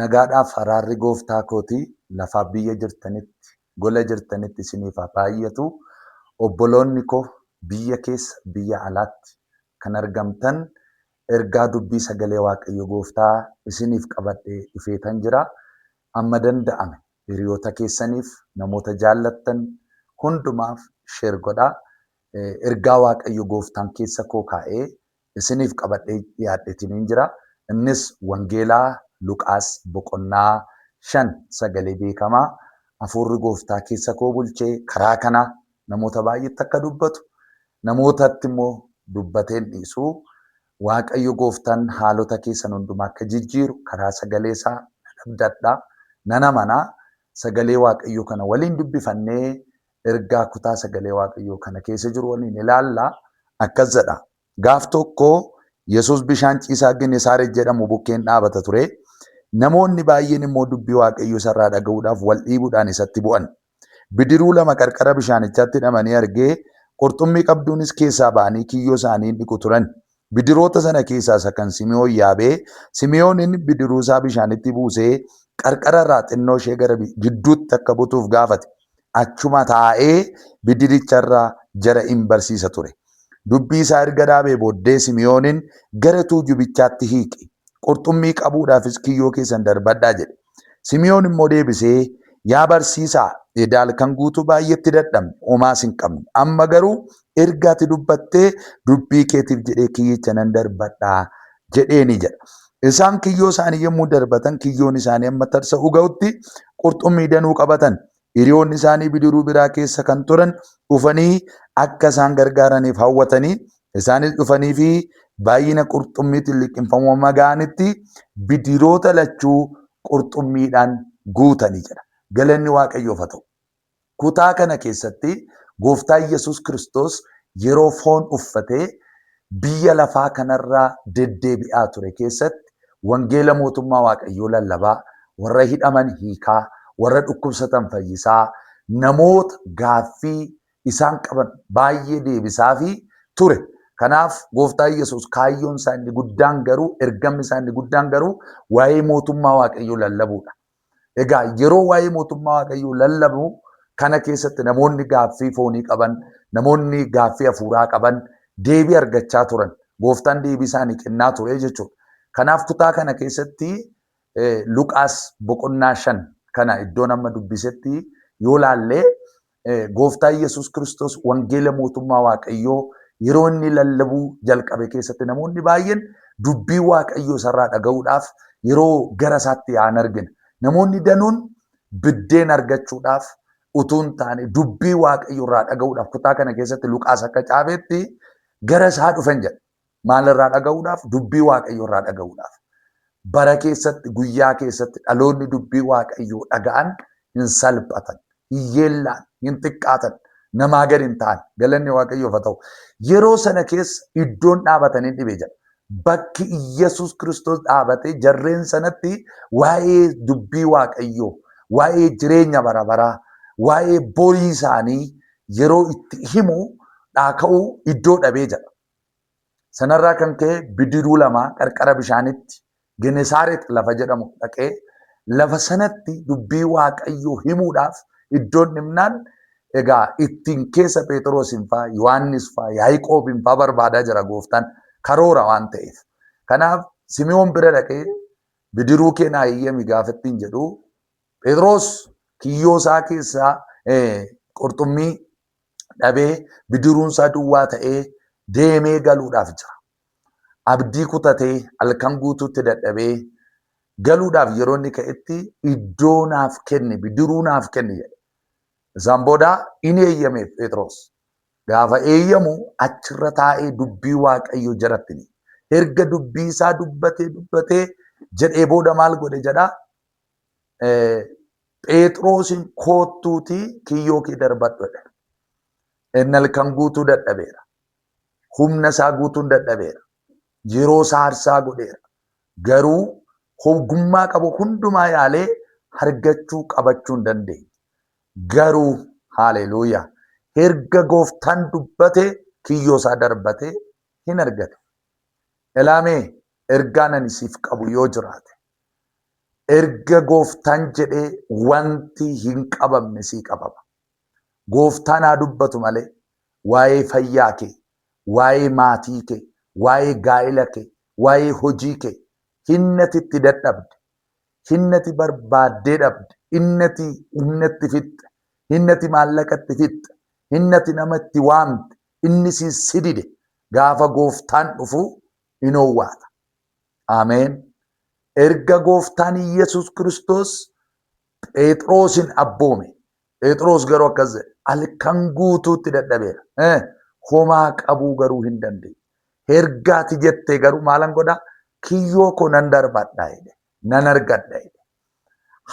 Nagaadhaaf araarri gooftaa kootii lafaaf biyya jirtanitti, gola jirtanitti isiniif haa baay'atu. Obboloonni koo biyya keessa, biyya alaatti kan argamtan ergaa dubbii sagalee Waaqayyo gooftaa isiniif qabadhee dhufeetan jira. Amma danda'ame hiriyoota keessaniif, namoota jaallattan hundumaaf share godhaa. Ergaa Waaqayyo gooftaan keessa koo kaa'ee isiniif qabadhee dhiyaadheetiniin jira. Innis Wangeelaa Luqaas boqonnaa 5 sagalee beekamaa hafuurri gooftaa keessa koo bulchee karaa kana namoota baay'eetti akka dubbatu namootatti immoo dubbateen dhiisu Waaqayyo gooftaan haalota keessan hundumaa akka jijjiiru karaa sagalee isaa nan abdadha, nan amana. Sagalee Waaqayyoo kana waliin dubbifannee ergaa kutaa sagalee Waaqayyoo kana keessa jiru waliin ilaalla. Akkas jedha. Gaaf tokko Yesuus bishaan ciisaa Genesaaret jedhamu bukkeen dhaabata ture. Namoonni baay'een immoo dubbii Waaqayyoo isarraa dhaga'uudhaaf wal dhiibuudhaan isatti bu'an. Bidiruu lama qarqara bishaanichaatti hidhamanii argee, qurxummii qabduunis keessaa ba'anii kiyyoo isaanii in dhiqu turan. Bidiroota sana keessaa isa kan Simi'oon yaabee, Simi'oonin bidiruu isaa bishaanitti buusee, qarqara irraa xinnoo ishee gara gidduutti akka butuuf gaafate. Achuma taa'ee bidiricha irra jara in barsiisa ture. Dubbii isaa erga dhaabee booddee Simi'oonin, Gara tuujubichaatti hiiqi, qurxummii qabuudhaafis kiyyoo keessan darbadhaa jedhe. Simi'oon immoo deebisee, Yaa barsiisaa, eda halkan guutuu baay'eetti dadhabne, homaas hin qabne. Amma garuu erga ati dubbattee dubbii keetiif jedhee kiyyicha nan darbadha jedheeni jedha. Isaan kiyyoo isaanii yommuu darbatan kiyyoon isaanii amma tarsa'uu ga'utti qurxummii danuu qabatan. Hiriyoonni isaanii bidiruu biraa keessa kan turan dhufanii akka isaan gargaaraniif hawwatanii isaanis dhufanii fi baay'ina qurxummiitiin liqimfamuu hamma ga'anitti bidiroota lachuu qurxummiidhaan guutanii jedha. Galanni Waaqayyoof haa ta'u. Kutaa kana keessatti gooftaa Yesuus Kiristoos yeroo foon uffatee biyya lafaa kanarraa deddeebi'aa ture keessatti wangeela mootummaa Waaqayyoo lallabaa, warra hidhaman hiikaa, warra dhukkubsatan fayyisaa, namoota gaaffii isaan qaban baay'ee deebisaafii ture. Kanaaf gooftaa Yesuus kaayyoon isaa inni guddaan garuu ergamni isaa inni guddaan garuu waa'ee mootummaa Waaqayyoo lallabuudha. Egaa yeroo waa'ee mootummaa Waaqayyoo lallabu kana keessatti namoonni gaaffii foonii qaban, namoonni gaaffii hafuuraa qaban deebii argachaa turan. Gooftaan deebii isaanii kennaa ture jechuudha. Kanaaf kutaa kana keessatti Luqaas boqonnaa 5 kana iddoon amma dubbisetti yoo laallee gooftaan Yesuus Kiristoos wangeela mootummaa Waaqayyoo yeroo inni lallabuu jalqabe keessatti namoonni baay'een dubbii Waaqayyoo isarraa dhaga'uudhaaf yeroo gara isaatti yaa'an argina. Namoonni danuun biddeen argachuudhaaf utuu hin taane dubbii Waaqayyoo irraa dhaga'uudhaaf kutaa kana keessatti Luqaas akka caafetti gara isaa dhufan jedha. Maalirraa dhaga'uudhaaf? Dubbii Waaqayyoo irraa dhaga'uudhaaf. Bara keessatti, guyyaa keessatti dhaloonni dubbii Waaqayyoo dhaga'an hin salphatan, hin yeellaan, hin xiqqaatan, namaa gad hin ta'an. Galanni Waaqayyoof haa ta'u. Yeroo sana keessa iddoon dhaabatan hin dhibe jedha. Bakki Iyyasuus Kiristoos dhaabatee jarreen sanatti waa'ee dubbii Waaqayyoo, waa'ee jireenya bara baraa, waa'ee borii isaanii yeroo itti himu dhaaka'uu iddoo dhabee jedha. Sanarraa kan ka'e bidiruu lama qarqara bishaanitti Genesaarex lafa jedhamu dhaqee lafa sanatti dubbii Waaqayyoo himuudhaaf iddoon dhimnaan egaa ittiin keessa Phexrosin faa, Yohaannis faa, Yaaqoobin faa barbaadaa jira gooftaan karoora waan ta'eef. Kanaaf Simi'oon bira dhaqee bidiruu kee naa eeyyami gaafa ittiin jedhu Phexros kiyyoo isaa keessaa qurxummii dhabee bidiruun isaa duwwaa ta'ee deemee galuudhaaf jira. Abdii kutatee halkan guutuutti dadhabee galuudhaaf yeroo inni ka'etti iddoo naaf kenni bidiruu naaf kenni jedhe. Isaan booda inni eeyyameef Phexros. Gaafa eeyyamu achirra taa'ee dubbii Waaqayyoo jaratti ni. Erga dubbii isaa dubbatee dubbatee jedhee booda maal godhe jedhaa? Phexrosin koottuutii kiyyoo kee darbadhu jedhe. Inni halkan guutuu dadhabeera. Humna isaa guutuun dadhabeera. Yeroo isaa aarsaa godheera. Garuu ogummaa qabu hundumaa yaalee argachuu qabachuu hin dandeenye. Garuu haaleluuyaa erga gooftaan dubbate kiyyoo isaa darbate hin argate. Elaamee ergaan ani siif qabu yoo jiraate. Erga gooftaan jedhee wanti hin qabamne sii qabama. Gooftaan haa dubbatu malee waa'ee fayyaa kee, waa'ee maatii kee, waa'ee gaa'ila kee, waa'ee hojii kee hinnati itti dadhabde, hinnati barbaaddee dhabde, hinnati humna itti fixxe, hinnati maallaqa itti fixxe, hinnati nama itti waamte, inni si si dide gaafa gooftaan dhufu in owwaata. Ameen. Erga gooftaan Yesuus Kiristoos Phexrosin abboome. Phexros garuu akkas jedhe, halkan guutuutti dadhabeera. Homaa qabuu garuu hin dandeenye. Ergaati jettee garuu maalan godhaa? Kiyyoo koo nan darbadha jedhe. Nan argadha jedhe.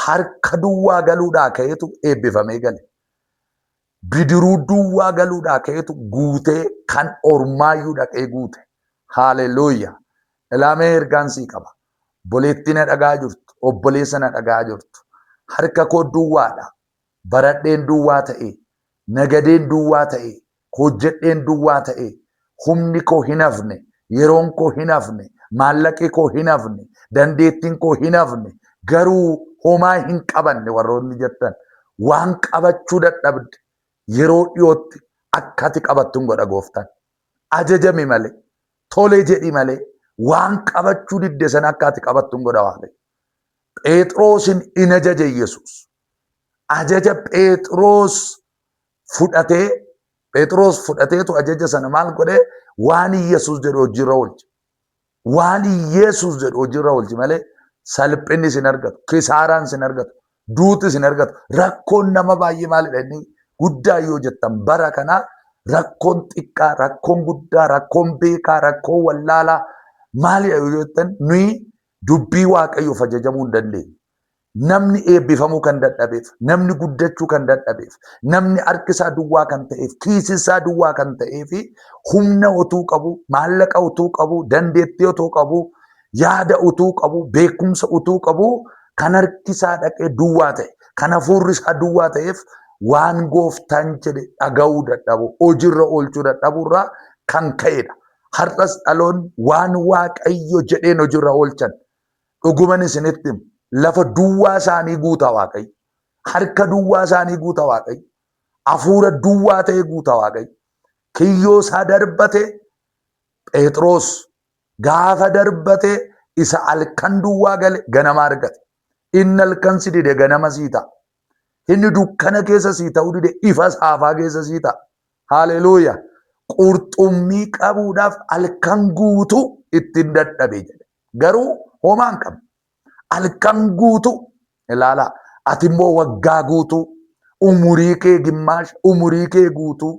Harka duwwaa galuudhaa ka'eetu eebbifamee gale. Bidiruu duwwaa galuudhaa ka'eetu guutee kan ormaayyuu dhaqee guute. Haaleluuyaa. Ilaamee ergaan sii qaba. Obboleettii na dhagaa jirtu, obboleessa na dhagaa jirtu. Harka koo duwwaadha. Baradheen duwwaa ta'e, nagadeen duwwaa ta'e, hojjedheen duwwaa ta'e, humni koo hin hafne, yeroon koo hin hafne, maallaqi koo hin hafne, dandeettiin koo hin hafne, garuu homaa hin qabanne warroonni jettan waan qabachuu dadhabde yeroo dhiyootti akka ati qabattu hin godha gooftaan. Ajajami malee, tole jedhi malee waan qabachuu didde sana akka ati qabattu hin godha Waaqayyo. Phexrosin in ajaje Yesuus. Ajaja Phexros fudhatee Phexros fudhateetu ajaja sana maal godhee waan Yesuus jedhu hojiirra oolche. Waan Yesuus jedhu hojiirra oolche malee salphinni sin argatu, kisaaraan sin argatu, duuti sin argatu. Rakkoon nama baay'ee maalidha inni guddaa yoo jettan bara kanaa rakkoon xiqqaa, rakkoon guddaa, rakkoon beekaa, rakkoon wallaalaa maalidha yoo jettan nuyi dubbii Waaqayyoof ajajamuu hin dandeenyu. Namni eebbifamuu kan dadhabeef, namni guddachuu kan dadhabeef, namni harki isaa duwwaa kan ta'eef, kiisi isaa duwwaa kan ta'eef humna utuu qabu, maallaqa utuu qabu, dandeettii utuu qabu, yaada utuu qabu, beekumsa utuu qabu kan harki isaa dhaqee duwwaa ta'e, kan hafuurri isaa duwwaa ta'eef waan gooftaan jedhe dhaga'uu dadhabu, hojiirra oolchuu dadhabuu irraa kan ka'edha. Har'as dhaloonni waan Waaqayyo jedheen hojiirra oolchan dhuguman isinitti himu lafa duwwaa isaanii guuta Waaqayyo. Harka duwwaa isaanii guuta Waaqayyo. Hafuura duwwaa ta'e guuta Waaqayyo. Kiyyoo isaa darbate Phexros gaafa darbate isa halkan duwwaa gale ganama argate. Inni halkan si dide ganama sii ta'a. Inni dukkana keessa sii ta'uu dide ifa saafaa keessa sii ta'a. Haaleluuya. Qurxummii qabuudhaaf halkan guutuu ittiin dadhabe jedhe. Garuu homaa hin qabne. Halkan guutuu ilaalaa. Ati immoo waggaa guutuu umurii kee gimmaasha umurii kee guutuu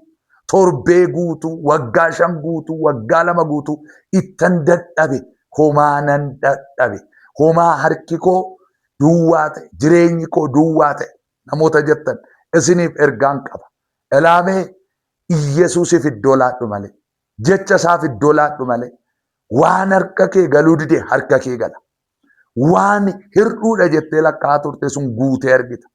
torbee guutuu waggaa 5 guutuu waggaa 2 guutuu ittan dadhabe homaa nan dadhabe homaa harki koo duwwaa ta'e jireenyi koo duwwaa ta'e namoota jettan isiniif ergaan qaba. Ilaamee Iyyasuusiif iddoo laadhu malee jecha isaaf iddoo laadhu malee waan harka kee galuu dide harka kee gala. Waan hir'uudha jettee lakkaa'aa turte sun guutee argita.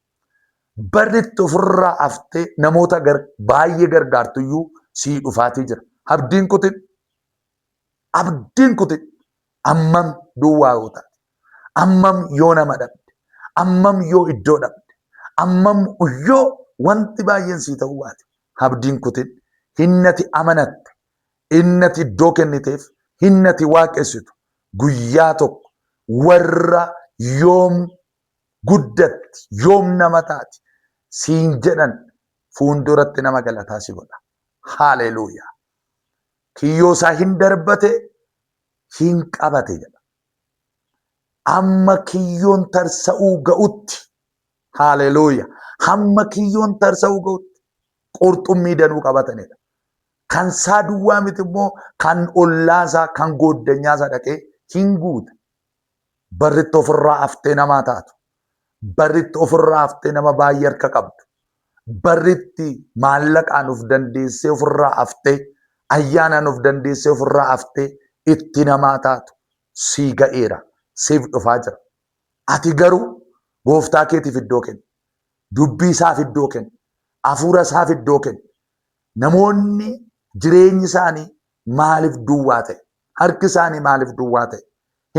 Barri itti ofirraa haftee namoota baay'ee gargaartuyyuu sii dhufaatii jira. Abdiin kutin. Abdiin kutin. Ammam duwwaa yoo taate. Ammam yoo nama dhabde. Ammam yoo iddoo dhabde. Ammam yoo wanti baay'een sii ta'uu baate. Abdiin kutin. Hinnati amanatte. Innati iddoo kenniteef. Hinnati waaqessitu. Guyyaa tokko warra yoom guddatti yoom nama taati siin jedhan fuulduratti nama galataa si godha. Haaleluuyaa. Kiyyoo isaa hin darbate hin qabate jedha. Amma kiyyoon tarsa'uu ga'utti haaleluuyaa. Hamma kiyyoon tarsa'uu ga'utti qurxummii danuu qabatanidha. Kan isaa duwwaa miti immoo kan ollaa isaa kan gooddanyaa isaa dhaqee hin guute. Barritti ofirraa haftee namaa taatu. Barritti ofirraa haftee nama baay'ee harka qabdu. Barritti maallaqaan of dandeessee ofirraa haftee ayyaanaan of dandeessee ofirraa haftee itti namaa taatu sii ga'eera. Siif dhufaa jira. Ati garuu gooftaa keetiif iddoo kenni. Dubbii isaaf iddoo kenni. Hafuura isaaf iddoo kenni. Namoonni jireenyi isaanii maaliif duwwaa ta'e? Harki isaanii maaliif duwwaa ta'e?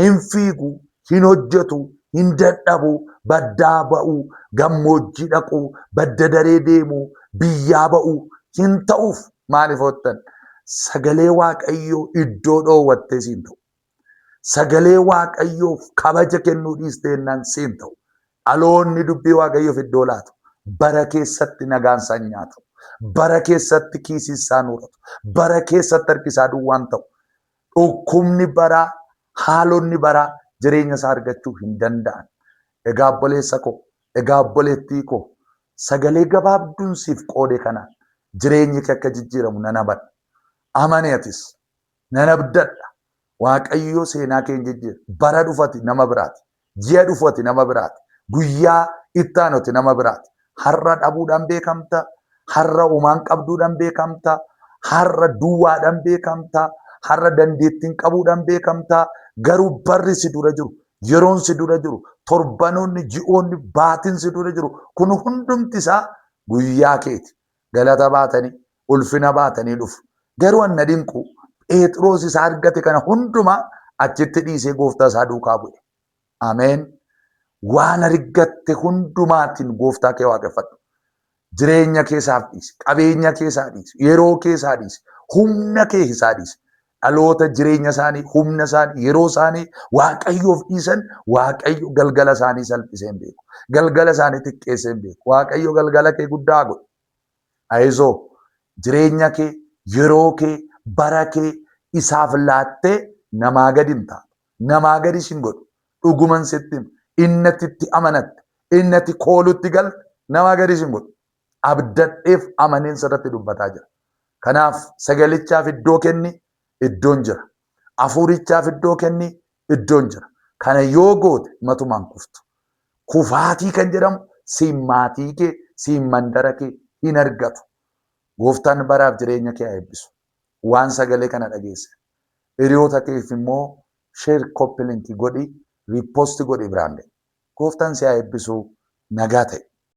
Hin fiigu, hin hojjetu, Hin dadhabu, baddaa ba'uu, gammoojjii dhaquu, badda daree deemuu, biyyaa ba'uu hin ta'uuf. Maaliif hoottan? Sagalee Waaqayyoo iddoo dhoowwattee siin ta'u. Sagalee Waaqayyoof kabaja kennuu dhiistee jennaan siin ta'u. Dhaloonni dubbii Waaqayyoof iddoo laatu bara keessatti nagaan isaan nyaatamu. Bara keessatti kiisii isaan horatu. Bara keessatti harki isaa duwwaan ta'u. Dhukkubni baraa, haalonni baraa jireenya isaa argachuu hin danda'an. Egaa obboleessa koo, egaa obboleettii koo, sagalee gabaabduun siif qoode kanaan jireenyi kee akka jijjiiramu nan abadha. Amani atis. Nan abdadha. Waaqayyo seenaa kee hin jijjiira. Bara dhufati nama biraati. Ji'a dhufu ati nama biraati. Guyyaa itti aanu ati nama biraati. Har'a dhabuudhaan beekamta. Har'a homaan qabduudhaan beekamta. Har'a duwwaadhaan beekamta. Har'a dandeettiin qabuudhaan beekamta. Garuu barri si dura jiru, yeroon si dura jiru, torbanoonni, ji'oonni, baatiin si dura jiru kun hundumti isaa guyyaa keeti. Galata baatanii, ulfina baatanii dhufu. Garuu an na dinqu Pheexiroos isa argate kana hundumaa achitti dhiisee gooftaa isaa duukaa bu'e. Ameen. Waan argatte hundumaatiin gooftaa kee waaqeffadhu. Jireenya kee isaaf dhiisi, qabeenya kee isaa dhiisi, yeroo kee isaa dhiisi, humna kee isaa dhiisi. Dhaloota jireenya isaanii, humna isaanii, yeroo isaanii Waaqayyoof dhiisan Waaqayyo galgala isaanii salphisee hin beeku. Galgala isaanii xiqqeessee hin beeku. Waaqayyo galgala kee guddaa godhu. Ayizoo jireenya kee, yeroo kee, bara kee isaaf laattee namaa gadi hin taatu. Namaa gadis hin godhu. Dhuguman sitti hima. Inni ati itti amanatte, inni ati koolutti galte namaa gadis hin godhu. Abdadheef amaneen sirratti dubbataa jira. Kanaaf sagalichaaf iddoo kenni, iddoon jira. Hafuurichaaf iddoo kenni, iddoon jira. Kana yoo goote matumaan kuftu. Kufaatii kan jedhamu siin maatii kee, siin mandara kee hin argatu. Gooftaan baraaf jireenya kee haa eebbisu. Waan sagalee kana dhageesse. Hiriyoota keef immoo share copy link godhi, repost godhi biraan ga'i. Gooftaan si haa eebbisu. Nagaa ta'i.